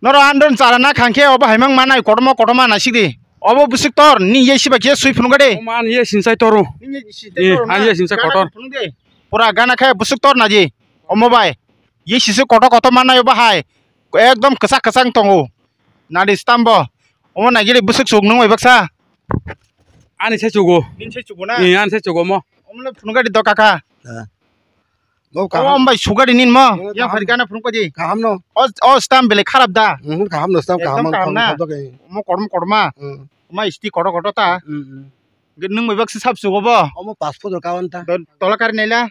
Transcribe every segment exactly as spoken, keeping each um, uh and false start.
Noro andon chara na khangkhe obo haimang manai kotorma kotorma naisik di. Obo bwswk tor, ni ye siba khe sui phunuk de. Oman ye sinsai toru. Ni ye sinsai Eh, toru na. Ani ye sinsai Gana kotor. Phunuk de. Pura gana khe bwswk tor naji. Omo bai. Ye sisi kotor kotor manai obo hai. Ekdom kwchak kwchak tongo. Nadi stambo. Omo nagili bwswk suk nung bai baksa. Ani se chugo. Ni se chugo na. Eh, ani se chugo mo. Omo le phunuk de do kaka. Ah. Bo Omo kaham. Omo bai sugari nin mo. Omo Yang kaham. Phari gana phunuk paji. Kaham no. O, o stam bele kharap da. Hmm, kaham no stam Ekdom kaham kaham kaham na. Kaham to kaham. Mo kormo korma. Hmm. Ma isti koto koto ta. Hmm, hmm. Ge nung bai bak sap sugo bo. Omo passport rok kawan ta. Tola kari naila.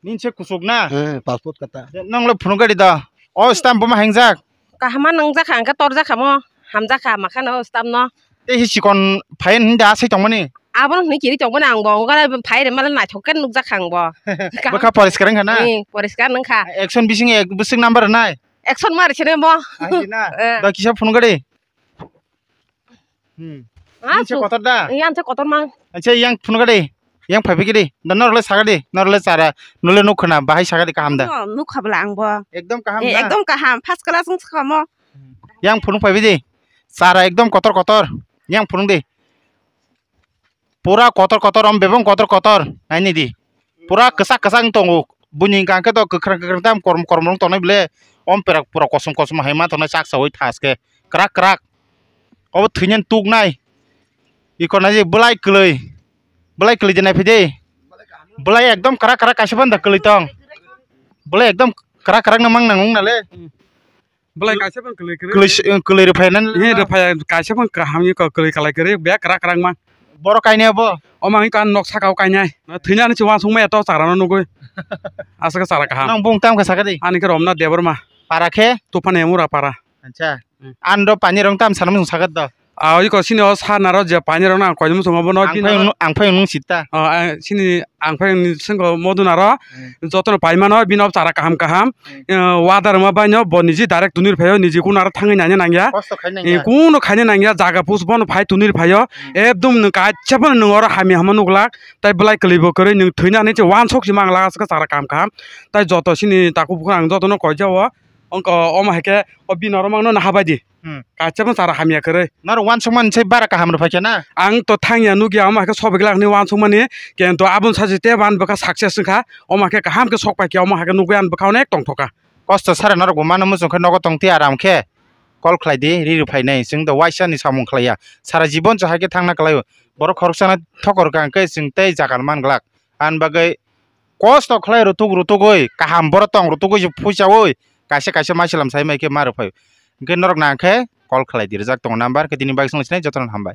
Nin se kusuk na. Hmm, passport kata. Nong le phunuk gari da. O stam bo ma hengjak. Kaham ma nung jakha angka tor jakha mo. Ham jakha makha no stam no. Te hi sikon phain hinda asai tongmani. Abono hwnwi kiri tongmani ang bo, ungkara phai rwmani naithok khe nukjak kha ang bo. Bwkha poriskar wngkha na? Ee, poriskar wngkha. Action bising ek bwswk number rwnai? Action ma rwsene bo. Ahi na? Eh. Da kisa phone gari. Hmm. Ah, Nini se su- kotor da? Iya, ang se kotor mang. Acha yang phone gari. Yang phai bigiri. Da norle sagadi, norle chara, nole nuk khna, bahai sagadi kaham da. Oh, nuk khabla ang bo. Ekdom kaham Eh, da? Ekdom kaham, first class wng kha mo. Yang phone phai bidi. Chara ekdom kotor kotor. Yang phone di. Pura kotor kotor, om bebong kotor kotor, naini di. Pura kwchak kwchak wng tongo. Buini hwnkha khe to kwkhwrang kwkhwrang tam kormo kormo wng tongnai bwle. Om pura kosom kosom hai ma tongnai chak chawi thas khe. Kwrak kwrak. Obo thwinani tuknai. Iko nai je bwlai kwlwi. Bwlai kwlwi de nai phai de. Bwlai ekdom kwrak kwrak kaisa phano da kwlwi tong. Bwlai ekdom kwrak kwrak no mang nang wng nale. Bwlai kaisa phano kwlwi kwrwi. Kwlwi s-, kwlwi rwphai nani. He rwphai kaisa phano kaham ni kwlwi kalai kwrwi be kwrak kwrak ma. Borok kainai bo? Omo ang kan nok saka o kainai. Thwina ani se uansuk maya to chara no nugwi. Aswk chara kaham. Nang bung tam khe sakadi? Ani khe Romnath Debbarma. Para khe? Tuphan Emura para. Acha. Hmm. Ando pani rong tam sanam sung sagat do. Ah, iko sini o sa naro je pani rong nang koimu sung obo no Ang pino. Phai unu-, ang phai unung sita. Oh, ang sini ang phai ni sengko modun aro Hmm. jotono paimano bino chara kaham kaham. Hmm. Eh, wadar ma baino bo niji direct tunir phaio niji kun aro thangwi nanya nangya. Kosto khai Eh, nangya. Kuno khaina nangya jaga pus bono phai tunir phaio. Hmm. Ekdom nung kaisa bono nung oro hamya hama nuglak. Tai bwlai kwlwi bo kwrwi nung thwina hinwi se uansuk si manglak aswk chara kaham kaham. Tai joto sini takhuk bukhuk ang jotono koijao. Ongko omo hai khe o bino oro mangno naha bai di. Hmm. Kaisa phano chara hamya kwrwi. Norok uansukmani se bara kaham rw phaikha na? Ang to thangya nukya, omo hai khe sobiglak hinwi uansukmani, kintu aboni sachi tei bo ani bwkha success wngkha, omo hai khe kaham khe sok paikha, omo hai khe nukgwi ani bwkha onek tongthokha. Kosto sara norok bo mano muchung khe nogo tong tei aram khe call khlai di, ri rw phainai, chwng do uaisa ni samung khlaiya, sara jibon se hai khe thangna kwlaio, borok khoroksano thokor kha hwnkhe chwng tei jaga man glak, ani bagwi kosto khlai rwtuk rwtugwi, kaham borok tong rwtugwi se phuichaui, kaisa kaisa maiselam sai mai khe ma rw phai. Hwnkhe norok nang khe call khlai di, rijak tongo number khe tini bagwi swngo sinai jotono hambai.